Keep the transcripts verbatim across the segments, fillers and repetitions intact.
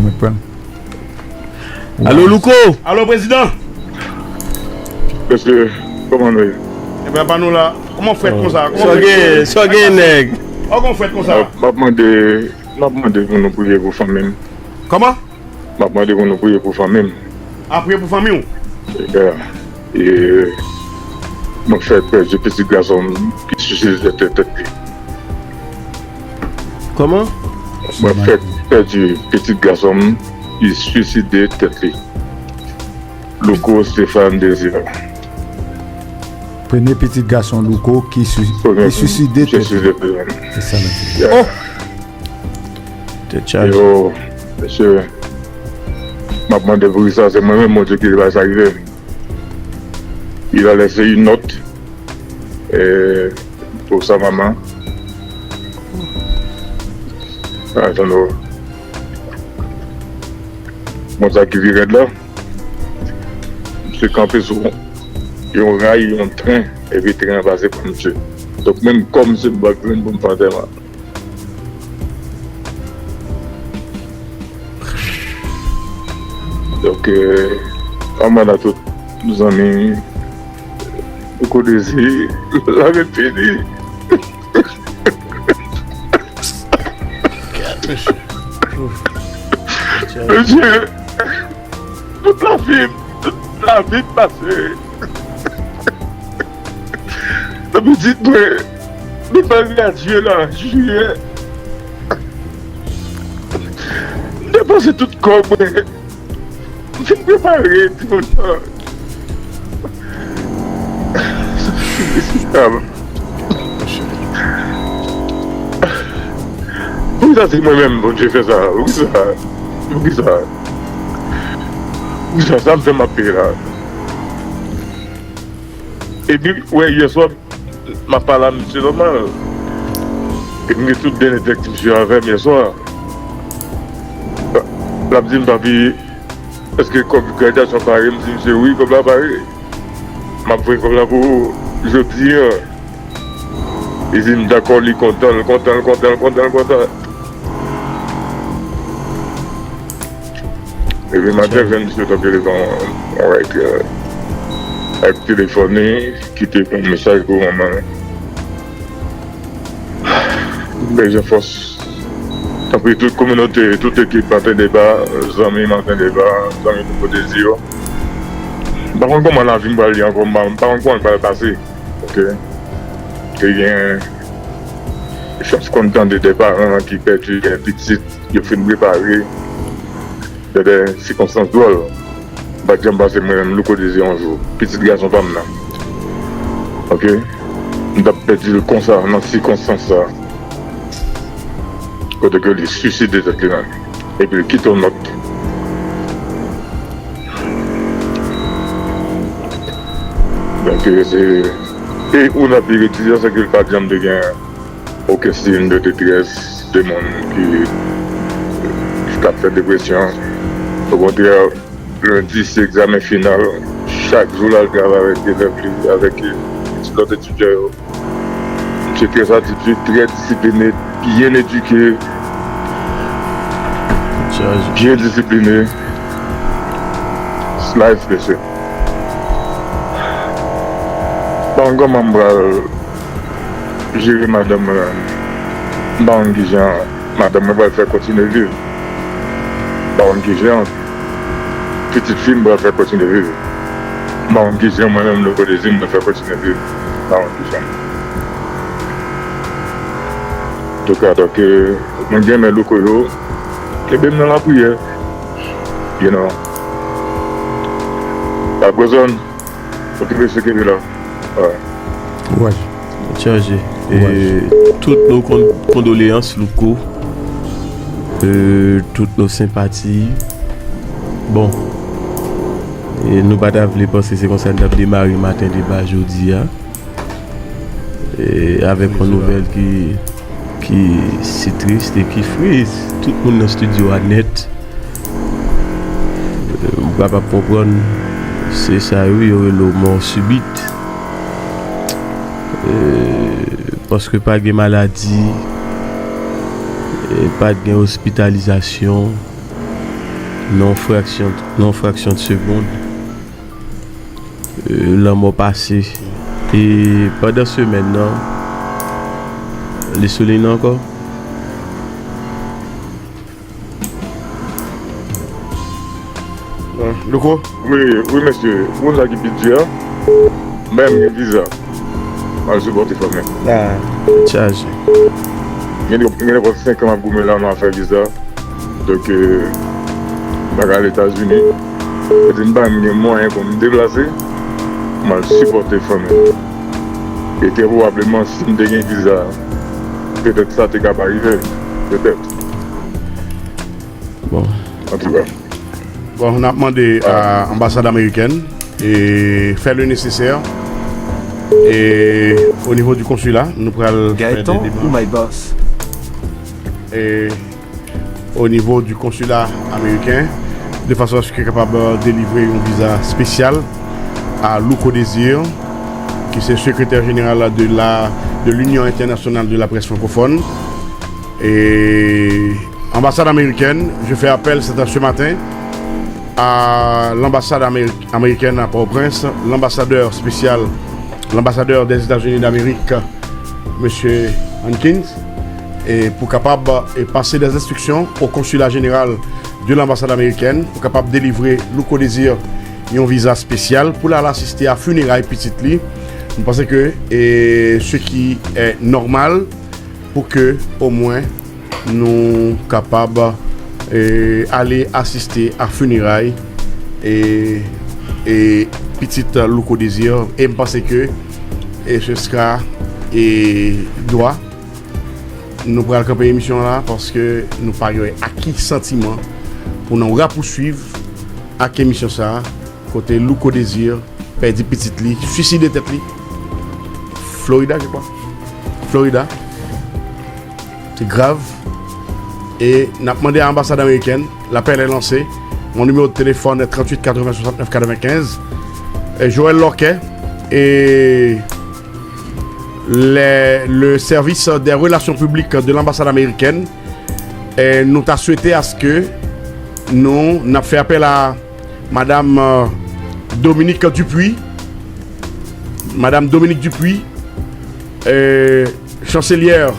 Mwen pran. Alo, Louko! Alo, prezidan! Mesye, kòman nou ye? Ebyen, pa nou la. Kòman w fèt konsa? Sa w gen, sa w gen, nèg? Kòman w fèt konsa? M ap, m ap mande, m ap mande pou nou priye pou fanmi m. Kòman? M ap mande pou nou priye pou fanmi m. A, priye pou fanmi w? Yeah. E, mwen fèk pèdi pitit gason m ki siside tèt, tèt li. Kòman? Mwen fèk pèdi pitit gason m ki swiside tèt li. Louko Stéphane Désir. Premye pitit gason Louko ki swi-, ki swiside tèt li. Se sa l di. Yeah. Oh! Tèt chaje. Yo, mesye, m ap mande pou kisa se mwen menm Bondye ki te bay sa rive m. Il a laissé une note, euh, pour sa maman. Atann, bon, sa ki pi rèd la, misye kanpe sou yon ray, yon tren, epi tren an pase pran misye. Donk, menm kò misye m pa jwenn pou m fè antèman. Donk, euh, anmwey a tout zanmi, Louko Désir, la ret fini. Mesye, tout lavi m, tout lavi m pase. Nan pitit mwen, li pral gradye la, jiyè. M depanse tout kòb mwen. M fin prepare timoun nan. Poukisa se mwen menm Bondye fè sa? Poukisa? Poukisa? Poukisa sa m fè m ap peye la? Epi, wè, yèswa, m ap pale a misye nòmal. Epi, m gen tout dènye tèks misye avè m yèswa. L ap di m, "Papi, èske kòb gradyasyon pare?" M di misye, "Wi, kòb la pare." M ap voye kòb la pou ou jodi a. Li di m dakò, li kontan, l kontan, l kontan, l kontan, l kontan. Epi maten, jwenn misye t ap rele yon, yon rèk, euh, ak telefòn li, ki te pran mesaj pou manman l. Bezwen fòs. Tanpri, tout kominote, tout ekip Maten Deba, zanmi Maten Deba, zanmi Louko Désir yo. M pa konn kòman lavi m pral ye ankò, m pa, m pa konn kòman l pral pase. Ok. Te gen chans konn tande de paran ki pèdi pitit yo fin prepare nan de sikonstans dwòl. M pa t janm panse mwen menm Louko Désir yon jou, pitit gason pa m nan. Ok? M t ap pèdi l konsa, nan sikonstans sa. Kote ke li swiside tèt li menm. Epi li kite yon nòt. Donk, se, e ou nan pi retizan, se ke l pa t janm te gen okenn siy de detrès, de moun ki, ki t ap fè depresyon. Okontrè, lendi se egzamen final. Chak jou l al travay avèk elèv li, avèk ti lòt etidyan yo. Misye trè atitid, trè disipline, byen edike, byen disipline. Life lesson. Bon, kòman m pral jere madanm mwen? M pa konn kijan madanm mwen pral fè kontinye viv. M pa konn kijan pitit fi m pral fè kontinye viv. M pa konn kijan mwen menm, Louko Désir, m pral fè kontinye viv. M pa konn kijan. Antouka, donk, mwen gen men Louko yo. Kenbe m nan lapriyè. You know. Pagozòn. Ok, mesye, kenbe la. Kouraj. Tèt chaje. E, tout nos kon-, kondoleyans, Louko. E, tout nos senpati. Bon. E, nou pa ta vle panse se konsa n t ap demare Maten Deba jodi a. E, avèk yon nouvèl ki, ki si tris e ki fri. Tout moun nan estidyo a nèt. Ou kapab konprann, se sa yo, yo rele w mò sibit. E, paske pa gen maladi, e, pa t gen ospitalizasyon, Nan yon fraksyon, nan yon fraksyon de segonn, euh, lanmò pase. E pandan semèn nan, li sou liy nan ankò? Louko? Wi, wi, mesye. Ou konn sa ki pi di a? Menm gen viza. M al sipòte fanmi. Ah, chaje. Gen, gen nenpòt senk an m ap goumen la nan afè viza. Donk, euh, m pa ka al Etazini. Petèt m pa menm gen mwayen pou m deplase, m al sipòte fanmi m. E trè pwobableman, si m te gen viza, petèt sa te ka pa rive. Petèt. Bon. Antouka. Bon, n ap mande a anbasad amerikèn e fè le nesesè. E o nivo di konsila, nou pral fè de demanch. Gaëtan ou my boss? E o nivo di konsila ameriken, de fason aske kapab delivre yon viza espesyal a Louko Désir, ki se sekretè jeneral de la, de l'Union Internationale de la Presse Francophone. Et ambassade américaine, je fais appel, c'est ce matin, à l'ambassade améri- américaine à Port-au-Prince, l'ambassadeur spécial, l'ambassadeur des États-Unis d'Amérique, Monsieur Hankins, e pou kapab e pase des instructions au consulat général de l'ambassade américaine pou kapab delivre Louko Désir yon viza espesyal pou l al asiste a fineray pitit li. Nou panse ke e se ki e nòmal pou ke omwen nou kapab e ale asiste a fineray e e pitit Louko Désir. E m panse ke e se sera e dwa. Nou pral kanpe emisyon an la paske nou pa gen aki santiman pou nou rapouswiv ak emisyon sa a, kote Louko Désir pèdi pitit li, swiside tèt li. Florida, je crois. Florida. Se grav. E n ap mande a anbasad amerikèn, lapèl est lancé. Mon numéro de téléphone est trente-huit quatre-vingts soixante-neuf quatre-vingt-quinze. E Joël Lorquet e le, le service des relations publiques de l'ambassade américaine, e nou ta swete aske nou, n ap fè apèl a Madame, euh, Dominique Dupuy, Madame Dominique Dupuy, euh, chancelière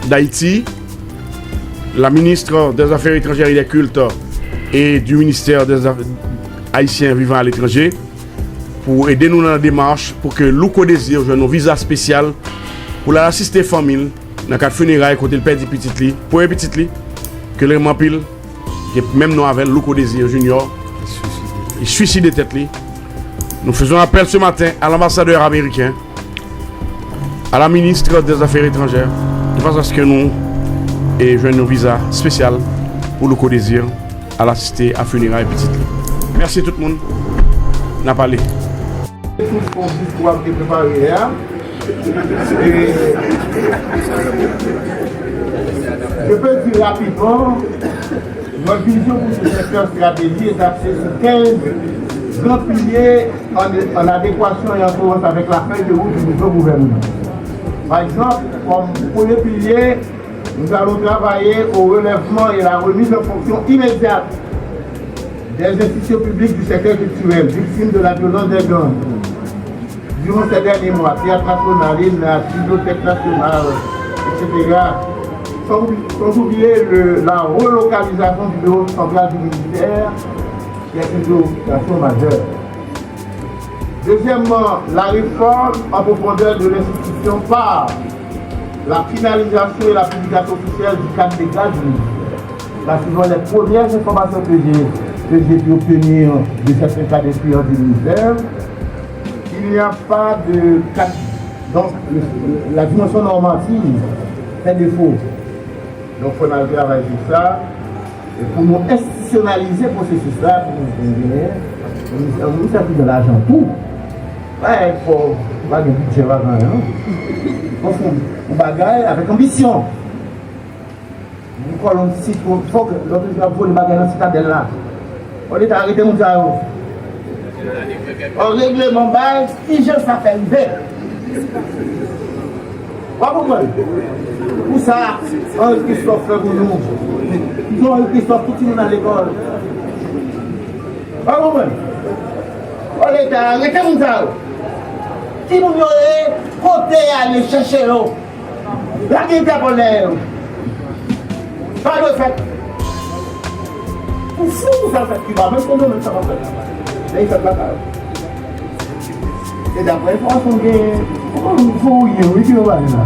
d'Haïti, la ministre des Affaires étrangères et des Cultes et du ministère des Aff- Haïtiens vivant à l'étranger, pou ede nou nan demach pou ke Louko Désir jwenn yon viza espesyal pou l al asiste fanmi l nan kad fineray kote l pèdi pitit li, premye pitit li, ke l renmen anpil, ki menm non avè l, Louko Désir Junior. Li swiside tèt li. Nous faisons appel ce matin à l'ambassadeur américain, à la ministre des Affaires étrangères, de fason aske nou e jwenn yon viza espesyal pou Louko Désir al asiste a fineray pitit li. Mèsi tout moun. N ap ale. Tout yon diskou ap te prepare a. E, je peux dire rapidement, notre vision pour ce secteur stratégie est axée sur quinze grands piliers en, en adéquation et en cohérence avec la feuille de route du nouveau gouvernement. Par exemple, comme premier pilier, nous allons travailler au relèvement et la remise en fonction immédiate des institutions publiques du secteur culturel, victimes de la violence des gangs. Durant ces derniers mois, Théâtre National, ENAT, Bibliothèque Nationale, et cetera, sans, sans oublier le, la relocalisation du bureau central du ministère, qui est une préoccupation majeure. Deuxièmement, la réforme en profondeur de l'institution par la finalisation et la publication officielle du cadre légal du ministère. Là, suivant les premières informations que j'ai, que j'ai pu obtenir de certains cadres influents du ministère, il n'y a pas de cadre. Donc, le, la dimension normative fait défaut. Donk, fò n al travay sou sa. E pou nou enstitisyonalize pwosesis la, pou nou genyen yon, yon, yon sèvis de lajan tou. Pa fò, pa gen bidjè, pa gen anyen, non. Fò fè yon bagay avèk anbisyon. Yon kòlonn sit, fò ke lòt yo ap vole bagay nan Sitadèl la. Fò Leta arete moun sa yo. Yon regleman bay, ki jan sa fè rive? Pa konprann? Pou sa, Henri Christophe fè pou nou. Jan Henri Christophe, tout timoun al lekòl. Pa konprann? O Leta, arete moun sa yo. Ki moun yo ye? Kote y ale chèche yo? Lage Entèpòl dèyè yo. Pa dwe fèt. Pou fou pou sa fèt Kiba, menm Sendomeng sa pa fèt. Lè y fèt lakay yo. E daprè enfòmasyon m genyen, kòman nou fè ou ye, wi, ki yo bay la?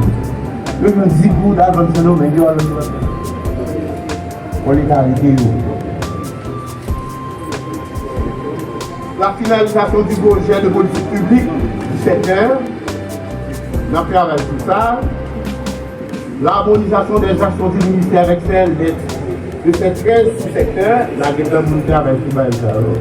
Yo jwenn di goud al vann Sendomeng, yo al vann Sendomeng. Fò Leta arete yo. La finalisation du projet de politique publique du secteur. N ap travay sou sa. L'harmonisation des actions du ministère avec celles des, de ces treize sous-secteurs. La gentan moun travay sou bagay sa yo.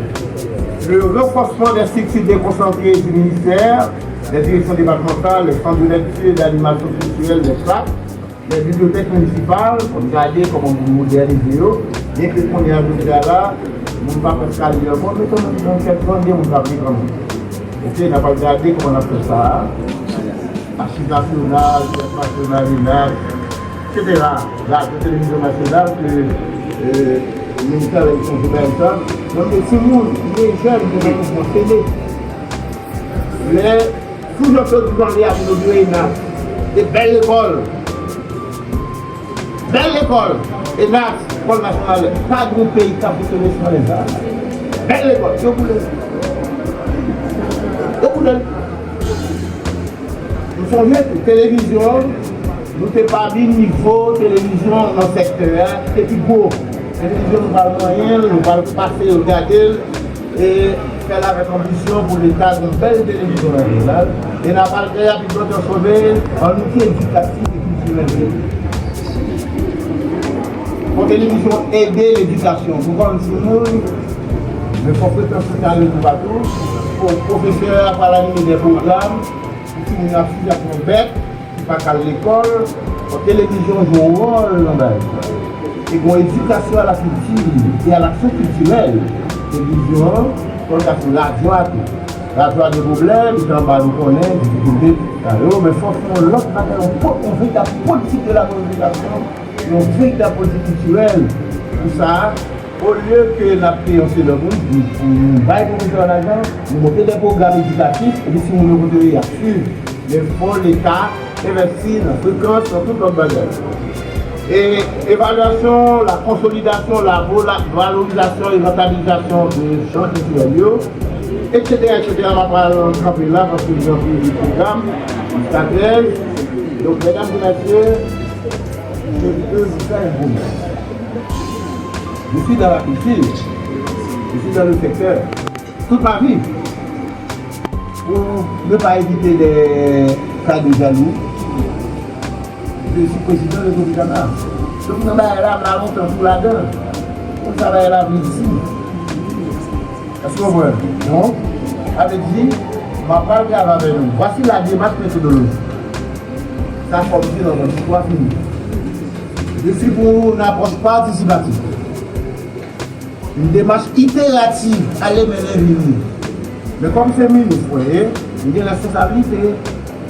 Le renforcement des structures déconcentrées du ministère, les directions départementales, les centres de lecture et d'animation culturelle, les plaques, les bibliothèques municipales, pou n gade kòman pou n modènize yo. Byenke kounye a jodi a la, moun pa prèske al li ankò, men kanmenm nan kèk zòn, gen moun k ap li kanmenm. Oke, n ap al gade kòman n ap fè sa a. Achiv Nasyonal, Kès Nasyonal, ENAC, et cetera. Radyo Televizyon Nasyonal ke, euh, Ministè la Edikasyon Sipèryè sa. Donk, se timoun, se jèn, se nan mouvman, se de. Men, sou Jean-Claude Duvalier ap inogire ENAC. Se bèl lekòl. Bèl lekòl. ENAC, Lekòl Nasyonal. Pa gen yon peyi k ap fonksyone san lèzam. Bèl lekòl. Yo boule. Yo boule. M sonje tou, televizyon, nou te pami nivo televizyon nan sektè a ki te pi gwo. Televizyon nou pral manyen l, nou pral pase l, gade l, e fè l avèk anbisyon pou Leta gen yon bèl televizyon nan vil la. E n ap al fè rapidman transfòme l an outi edikatif e kiltirèl. Fò televizyon ede ledikasyon. Pou konn timoun, men fò frekans li ale toupatou. Fò pwofesè a pral anime de pwogram. Pou timoun yo ap swiv ak yon bèk ki pa ka al lekòl, fò televizyon jwe yon wòl nan bagay sa. E gen yon edikasyon a la kilti e a laksyon kiltirèl. Televizyon an, fò l ka sou radyo a tou. Radyo a gen pwoblèm, li te anba nou konnen, difikilte, sa yo, men fò fè yon lòt bagay, yon po-, yon veritab politik de la kominikasyon, yon veritab politik kiltirèl pou sa. Olye ke n ap peye yon seri de moun pou, pou nou bay pwofesè yo lajan, nou monte de pwogram edikatif, epi timoun yo kote yo ye y ap swiv. Men fò Leta envèsti nan frekans, nan tout lòt bagay. E evalyasyon, la konsolidasyon, la vola-, valorizasyon e rantabilizasyon de chan kiltirèl yo, et cetera, et cetera. M ap pral kanpe la, paske gen anpil pwogram, jiska trèz. Donk, medam e mesye, je veux vous faire une promesse. Je suis dans la culture. Je suis dans le secteur. Toute ma vie. Pour ne pas éviter des cas de jaloux, je suis président de Tropicana. Donk, nan bagay la, m la lontan tou ladan. Konn sa bagay la vle di. Èske w konprann? Donk, sa vle di, m ap pral travay avèk nou. Voici la démarche méthodologique. Sa fòm di nan yon ti twa fini. Je suis pour une approche participative. Une démarche itérative, ale mennen vini. Men kòm se minis mwen ye, m gen responsablite.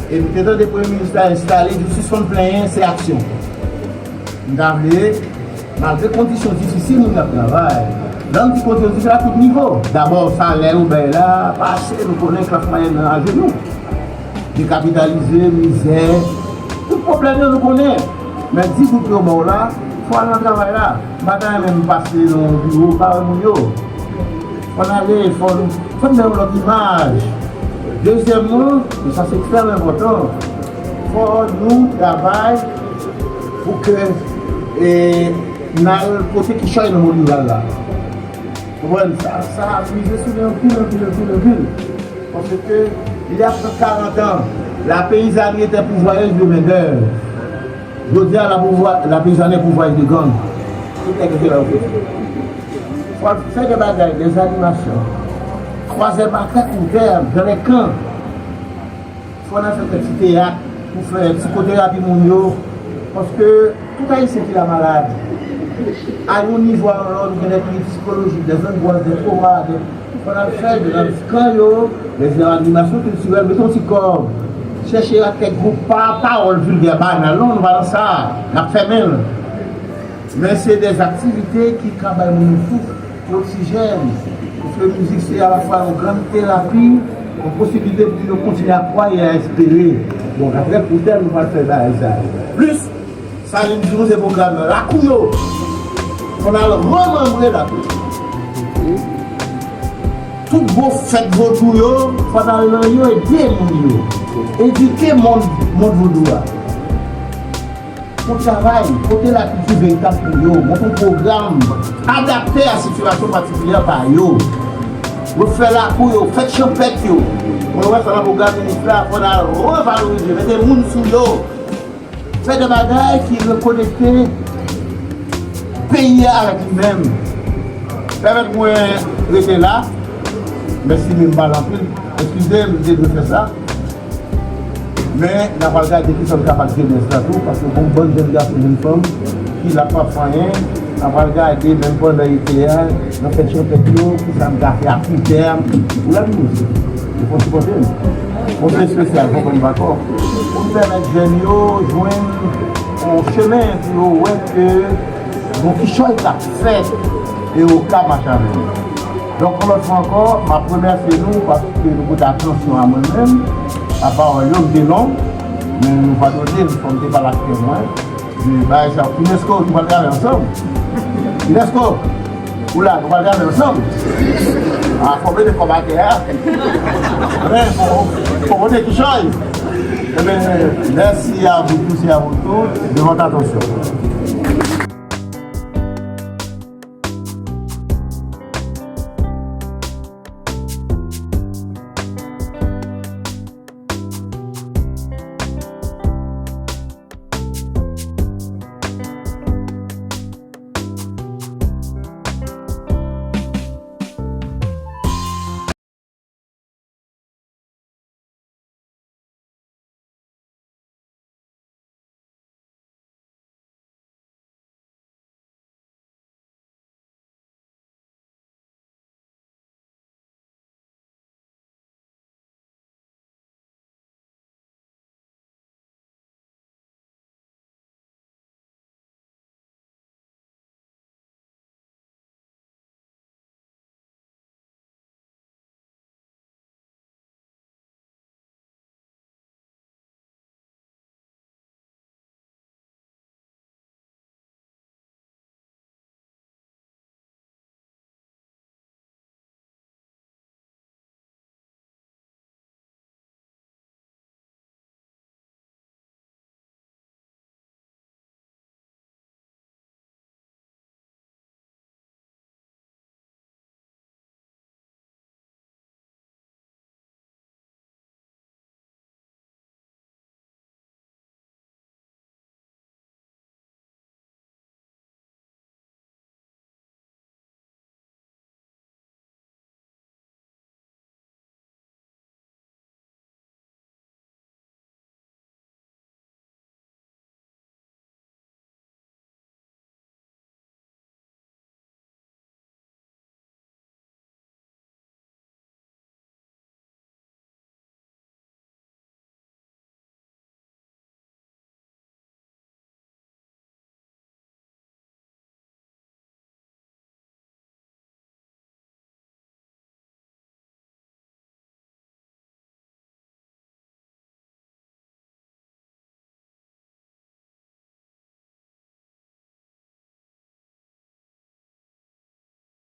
E m te tande premye minis la enstale, di sispann plenyen, se aksyon. M ta vle, malgre kondisyon difisil moun ap travay, lè m di kondisyon difisil a tout nivo. Dabò, salè yo bay la, pa ase, nou konnen klas mwayèn nan ajenou. Dekapitalize, mizè, tout pwoblèm yo nou konnen. Men di goud yo ba w la, fò al nan travay la. M pa ta renmen m pase nan yon biwo, m pa wè moun yo. Fò n ale, fò n, fò n bay yon lòt imaj. Dezyèmman, e sa se ekstrèm enpòtan, fò nou travay pou ke, e, n al pote kichòy nan mond riral la. Konprann? Sa, sa ap rive sou nou anpil, anpil, anpil, anpil. Paske, il y a trente, quarante ans, la paysannerie était pourvoyeuse de main-d'œuvre. Jodi a, la pouvwa-, la peyizanri pourvoyeuse de gang. Tout nèg yo se la yo fè. Fò l fè de bagay, de animasyon. Kwaze makak ouvè, dans les camps. Fò n al fè kèk ti teyat pou fè psikoterapi moun yo, paske tout Ayisyen ki la malad. A yon nivo a yon lòt, ou gen de kriz sikolojik, de zangwas, de koma, de, fò n al fè de nan ti kan yo, de animasyon kiltirèl, mete yon ti kòb. Chèche ak kèk gwoup pa pawòl vilgè banal, non, nou pa nan sa, n ap fèmen l. Men se de aktivite ki ka bay moun yon souf, yon oksijèn, paske mizik se alafwa yon grann terapi, yon posiblite pou yo kontinye a kwè e a espere. Bon, daprè Koutèl, nou pral fè bagay sa yo. Plis, Sa vin di nou se pwogram nan. Lakou yo, fò n al remanbre lakou yo. Tout gwo fèt vodou yo, fò n al nan yo, ede moun yo. Edike mond, mond vodou a. Fè travay, pote lakilti veritab pou yo, monte yon pwogram adapte a sitiyasyon patikilyè pa yo. Refè lakou yo, fèt chanpèt yo. Mwen wè sa nan pwogram minis la, fò n al revalorize, mete moun sou yo. Fè de bagay ki rekonekte peyi a avèk li menm. Pèmèt mwen rete la. Mèsi, men m pale anpil. Eskize m, m te dwe fè sa. Men, n a pral gade kisa n ka fè ak jenès la tou, paske gon bann jèn gason, jèn fanm ki la p ap fè anyen. N a pral gade, menm pandan ete a, nan fèt chanpèt yo, kisa n ka fè a kout tèm. Ou la, nou, nou fò sipòte m. Konsèy espesyal, konprann dakò. Pou m pèmèt jèn yo jwenn yon chemen pou yo wè ke yon kichòy k ap fèt e yo ka mache avè l. Donk, yon lòt fwa ankò, m ap remèsye nou paske nou pote atansyon a mwen menm, a pawòl yo, m te long, men nou padone m, fò m te pale ak kè mwen. Bagay sa, UNESCO, nou pral travay ansanm. UNESCO, ou la, nou pral travay ansanm. A, fòme de kòb atè a. Men, fò, fò pote kichòy. Eben, mèsi a vous tous et à vous toutes de votre attention.